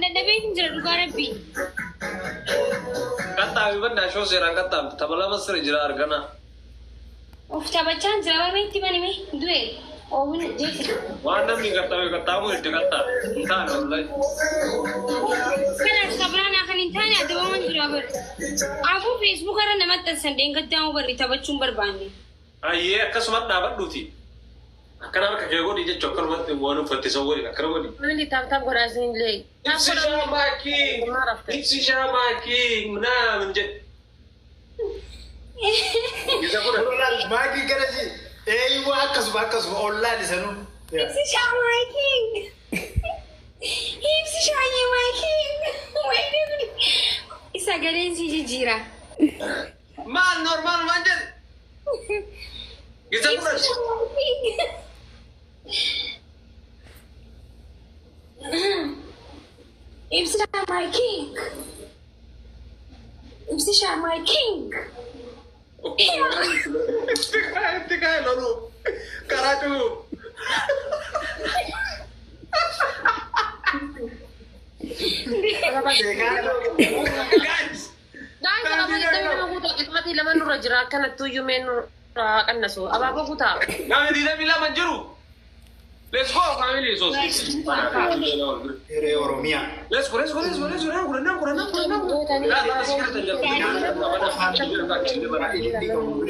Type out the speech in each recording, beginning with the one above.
Dadhabee hin jira dhugaa rabbii. Qaxxaami bannaa shoo seeraan qaxxaamte tapha lama sirri jira argana. Of taphachaa jira barree itti banime du'e oowwin jeesi. Waan namni qaxxaame qaxxaamuu itti qaxxaame. Hin taane wallahi. Kanaaf kabiraanaa kan hin taane adabaman jira bar. Abuu feesbuuka irra nama maxxansan dheengaddaamuu barri taphachuun barbaanne. Ayyee akkasuma dhaabadhuuti. Akkana harka kee godhi jechuun akkanumatti waan uffatte san waliin akkana godhi. Family tap tap godhaa isinillee. Tap Ibsishaa godhaa. maakii Maal rafte? ibsishaa maakii ምናምን jedhe. Isa godhan. Maakii gara si eeyyuu akkasuma akkasuma ollaan isanuu. Ibsishaa my king. Ibsishaa my king. Wayne sagaleen si jijjiira. Maal normaal maal jedhe. Isa godhan. Ibsishaa my king. Ibsishaa my king. Ibsishaa my king. Itti kaa'e itti kaa'e loluu karaa cufu. Guys. Guys, abaaboo digdamii lama guutaa qixxaatii lama nurra jira akkanattuu iyyuu mee nurra haa qannasu. Abaaboo guutaa. Namni 22 jiru. Let's go family sos. Hiree Oromiyaa. Let's go, let's go, let's go, let's go. Kudha kudha kudha kudha.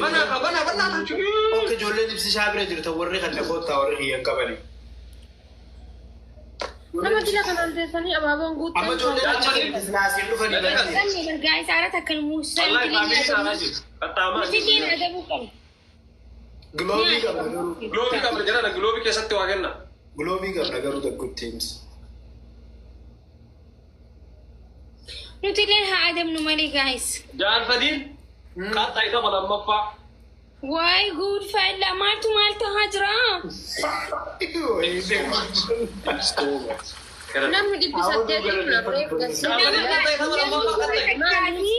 Bana bana bana. Akka ijoolleen ibsishaa bira jirtan warri kan koottaa warri kiyyan qabani. Nama dila kanaan teessanii abaaboon guutaa. Amma ijoolleen achi naasiin dhufanii bananii. Sanni bargaa isaa irratti akka nu muuzisaa Wallahi family sana jiru. Qaxxaamaa. Nuti illee adabuu qabna. Giloobii qabna garuu. Giloobii qabna jedhana giloobii keessatti waa kenna. Giloobii qabna garuu the good teams. Nuti illee haa adabnu malee guys. Jaalfadiin qaxxaa isa lammaffaa. Waay guud faayilaa maaltu maal tahaa jira? Namni 800 kun reef gasii.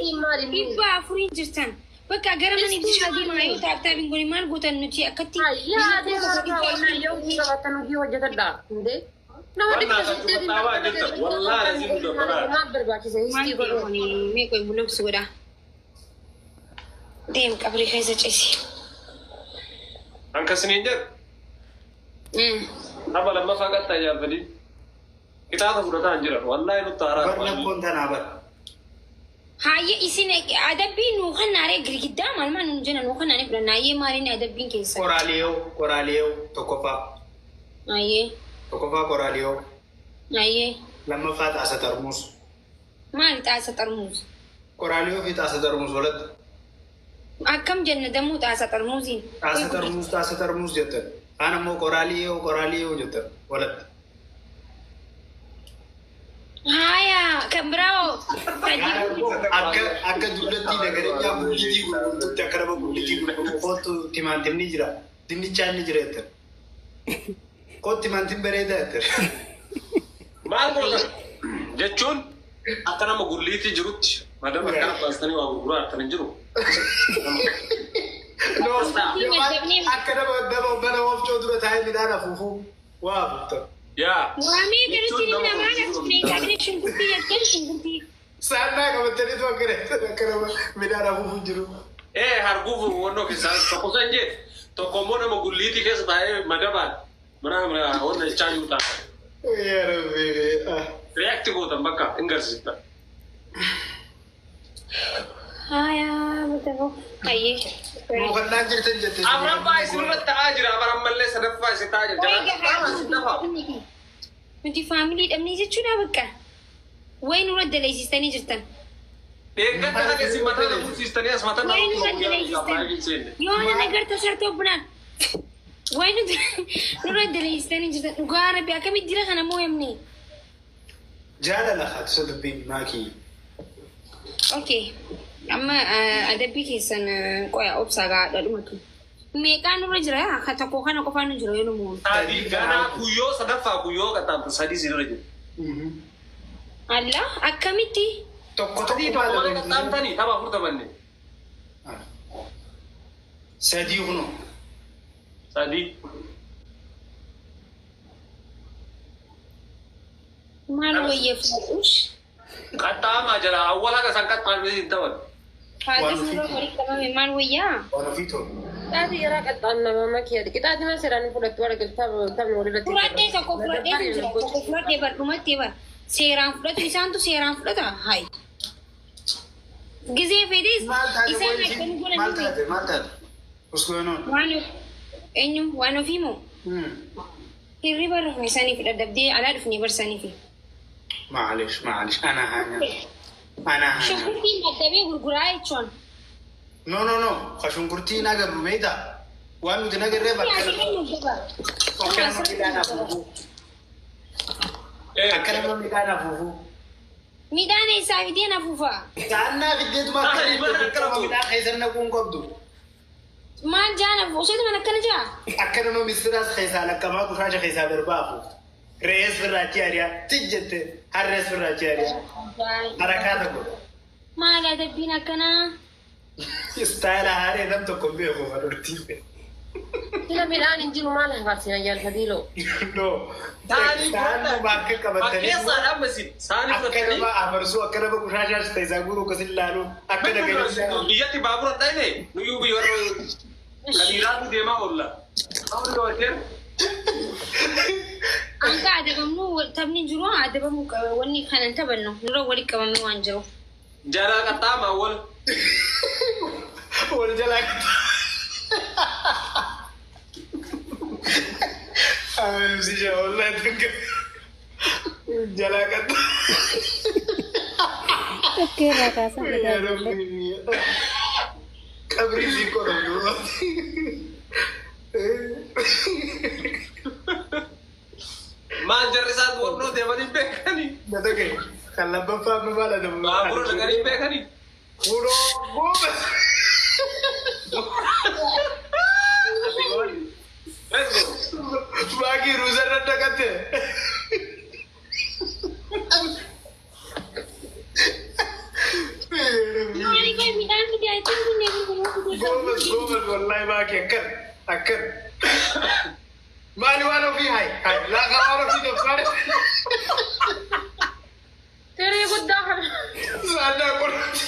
400 jirtan. Bakka gara mana ibsishaa deemaa yoo tap tap hin goone maal gootan nuti akkatti. Yaa adeemaa harkaa wallaahi yoo hojii qabaattan hojii hojjetadha. Hundee. Nama 800 maal barbaachisa histii Maal godhuu. meeqa bulogsi godha. Deem qabrii keessa ceesi. Akkasiniin jedhu. Tapha lammaffaa qaxxaa jaalfadiin. Qixaata fudhataa hin jiran. Wallahi nutti haaraa. Barna tanaa bara. Haayye isin adabbii nuu kannaaree girgiddaa maal maal nuun jenna nuu kannaanii fudhanna. Hayyee maaliin adabbiin keessa? Qoraaliyoo qoraaliyoo tokkoffaa. Hayyee Tokkoffaa qoraaliyoo. hayyee Lammaffaa xaasa tarmuus. maali xaasa xarmuus? Qoraaliyoo fi xaasa tarmuus walatti. Akkam jenna dammoo xaasa xarmuusiin? Xaasa tarmuus xaasa tarmuus jettan. Kaan ammoo qoraaliyoo qoraaliyoo jettan walatti. Haaya kan biraa Akka akka dullattii nagarinyaa gullitii gurgurtutti akka nama gullitii gurgurtu kootu timaantimni jira. Dinnichaan ni jira jettan. Kootu timaantim bareedaa jettan. Maal gootan jechuun akka nama gulliitii jirutti madaba akkana baastanii waa gurguraa akkana hin jiru. Akka nama nama mana oofcoo dura taa'ee midhaan afuufuu waa afuuftan. Yaa. Waamee garuutti namaan akkuma shunkurtii jettan shunkurtii. Saannaa qabataniitu akkana akka nama midhaan afuufuu jiru. Ee harguuf wannoo keessaa tokko san jee tokko immoo nama gulliitii keessa taa'ee madabaan mana mana wanna jechaa jiru ta'a. Yaa Rabbi. React gootan bakka hin garsiiftan. Haaya badaboo. Hayyee. Mookannaan jirtan jette. Afuraffaa isinirratti ta'aa jira afur ammallee sadaffaa isin ta'aa jira. Jalaan isin dafa. Nuti family dhabnee jechuudha bakka. Wayi nurra daleessistanii jirtan. Deeggarta kana isin mataa na bulchiistanii as mataa na Wayi nurra daleessistan. Yoo na garta sartoo bunaan. Wayi nuti nurra daleessistanii jirtan. Dhugaa rabbi akkamitti jira kana moo himne? Jaalala haatisa dubbiin maakii. Okay. Amma adabbii keessan qoya obsaa gaadha dhumatu. Meeqaan nurra jira? Akka tokko kana qofaan nu jira yoo nu Sadii ganaa guyyoo sadaffaa guyyoo qaxxaamtu sadii isinirra jiru. Allah akkamitti? Tokko Sadii tokko tokko malee qaxxaamtanii tapha afur taphanne. Sadii kunoo. Sadii. Maal wayyeeffatus? Qaxxaamaa jira. Awwaala akka isaan qaxxaamee hin ta'an. Faaxis nurra walitti qabame maal wayyaa? Waan ofii tolu. Qixaatii yeroo qaxxaan nama makii qixaatii ma seeraan fudhattu argaltaa taphni walirratti. Fudhadhee tokko fudhadhee jira. Tokko fudhadhee bar dhumattee bar. Seeraan fudhatu isaantu seeraan fudhata. Hayi. Gizee fedhis Maal taate isaan boyisi? akkam Maal godhan taate? Maal taate? What's going on? waan eenyu waan ofii moo hirriba rafne saniif dadhabdee alaa dhufnee barsaniif. معلش معلش انا هانيا انا هانيا Shunkurtiin dadhabee gurguraa jechuun. No no no shunkurtiin agarru beektaa waan nuti nagarree bakka akka nama midhaan afuufuu akka nama midhaan afuufuu Midhaan eessaa fideen afuufaa? Saannaa fiddeetuma akka akka nama midhaan keessa naquu hin qabdu Maal jaan afuufa? Osoo mana akkana jaa? Akka nama mistiraas keessaa laqqamaa kushaasha keessaa darbaa afuuftu re'ees firraachi ariyaa tij jette harrees firraachi ariyaa harakaa tokko Maal adabbiin akkanaa? Istaayila haaree nam tokko hin beeku hadurtii. Sila midhaan hin jiru maal hafarsina jaalfatiiloo. No. Saannuma akka qabatanii Fakkeessaa dhaabbasin. Saanii akka fudhatanii. nama afarsuu akka nama kushaashaas ta'e guuruu akkas ilaalu akka nagayyaa. Biyyatti baabura dhayne nuyyuu biyya warra kan dhiiraatu deemaa oolla. Baabura qabatee Anka adabamnu taphni jiru adabamuu qaba. Wanni kanan taphannu nurra walitti qabamee waan jiru. Jalaa qaxxaamaa wal. Wal jalaa. Amamsisha wallahi tokko jalaa qaxxaa. Tokko irraa kaasaa fidaa ijoollee. Qabrii sii qotamtu. Maal jarri isaan warroo deemanii beekanii. Natake kan lammaffaa amma maal adabu? Baabura dhaqanii beekanii. Kunoo goobas. Let's go. Baakii ruuzarra dhaqatte. Maali kee midhaan fidee ittiin kunneen gurguruu fidee. Goobas goobas wallahi baakii akkan akkan. Maali waan ofii hayi hayi laaqa waan ofii dabsaare. Tirii guddaa kana. Saannaa qorratti.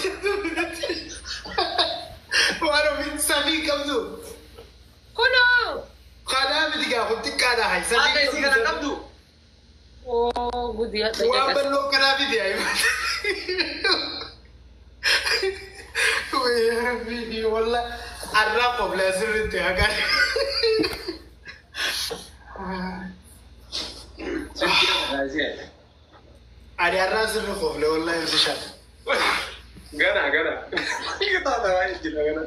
Waan ofii samii qabdu. Kunoo. Kanaa miti gaa kun xiqqaadha hayi Akka samii isii kana qabdu. Oo guddi hadha Waan jakas. bal'oo kanaa miti hayi. Walla arraa qoblee asirratti hagaan. Ani arraa sirri qoblee wallahi ibsishaan. Gana gana. Qixaata baay'ee jira gana.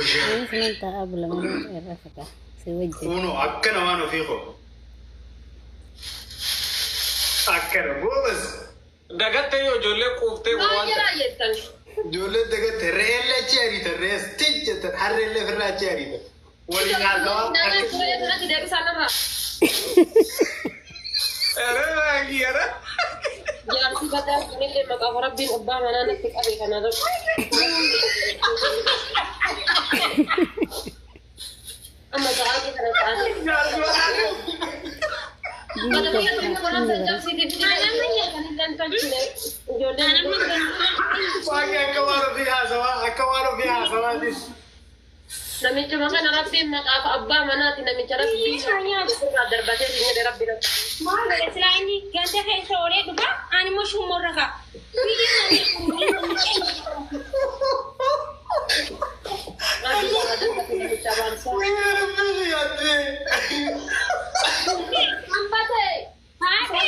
Innis nan taa'aa bula malee irra fagaa. Si wajjin. Kunoo akkana waan ofii koo. Akkana goobas. Dagattee yoo ijoollee quuftee Maal waan jalaa jettan? Ijoolleen dagatte re'eellee achi ariitan re'ees tij jettan harreellee ofirraa achi ariitan. Waliin haasawaa Naannoo akka. turee kanatti deebisaa narraa. Ta'e. Jaarsi badaa kunillee maqaa rabbiin abbaa manaa natti qabe kana irratti. Amma sa'aatii kana sa'aatii. Biyyi tokko inni bara. Waaqni akka waan ofii haasawaa akka waan ofii haasawaatis. Namicha kana rabbiin maqaaf abbaa manaati namicha rabbiin irraa darbatee jedhe rabbi natti. Maal godhe silaa inni ganda keessa oolee dhugaa ani immoo shummoorra ka'a. Biyyi Rabbi irraa darbatee namicha abaarsaa. Wayyaa rabbii yaaddee. Hambate! Haadhe!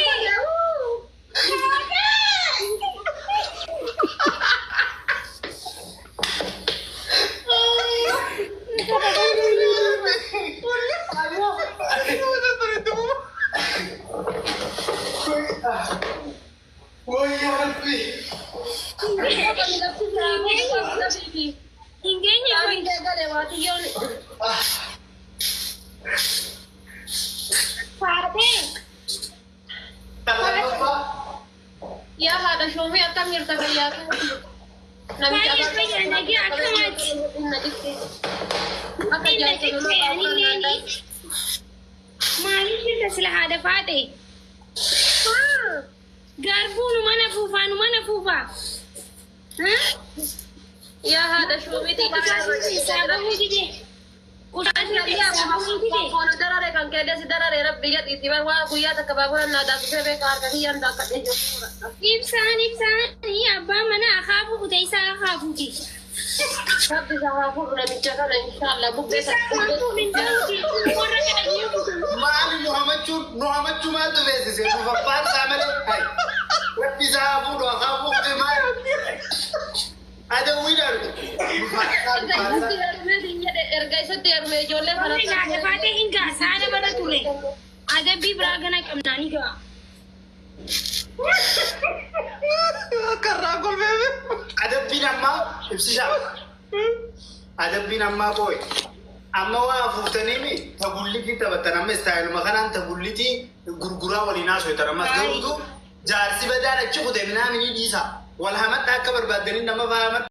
Wayyaa rabbii. Hin geenye kun. Haadhe! Kan lammaffaa. Yaa haadha shoomii akkam jirta fayyaa Baay'ee fayyaa nagaa akkamaati. Akka Inni jaarsa na nama ani qabu neeni. Maaliif jirta sila haadha faate? Garbuu nu mana fuufaa nu mana fuufaa. Yaa haadha shuumitii Isaa bahuu dide. Ushaasni keessaa bahuu dide. Foon darare kan keessa darare rabbi jedhiitti bar waa guyyaa takka baabura naa daakisee beeka harka kiyyaan daakadhee jiru. Ibsaan ibsaan abbaa mana akaafuu kute isaa akaafuuti. Rabbi isaa haa fuudhu namicha kana inshaallah bubbee Isaan waan fuudhin ta'uuti. Warra kadhanii kutu. Maali nu hamachuun nu hamachuu maaltu beeksise? Nu faffaarsaa malee. Hai. Rabbi isaa haa fuudhu haa fuudhu maali? Adawwiidhaan. Nu faarsaa nu faarsaa. Erga isatti heerume ijoollee kana. Warri haadha faatee hin ga'a saana bara ture. Adabbii biraa gana qabnaa ni ga'a. Karraa golbeebe. Adabbiin ammaa ibsishaa. Adabbiin ammaa qooyi. Amma waa afuuftaniimi tagullitii taphattan amma istaayiluma kanaan tagullitii gurguraa waliin haasoftan ammas garuutu jaarsi badaan achi kute minaa minii dhiisa. Wal hamadha akka barbaaddanii nama faa hamadha.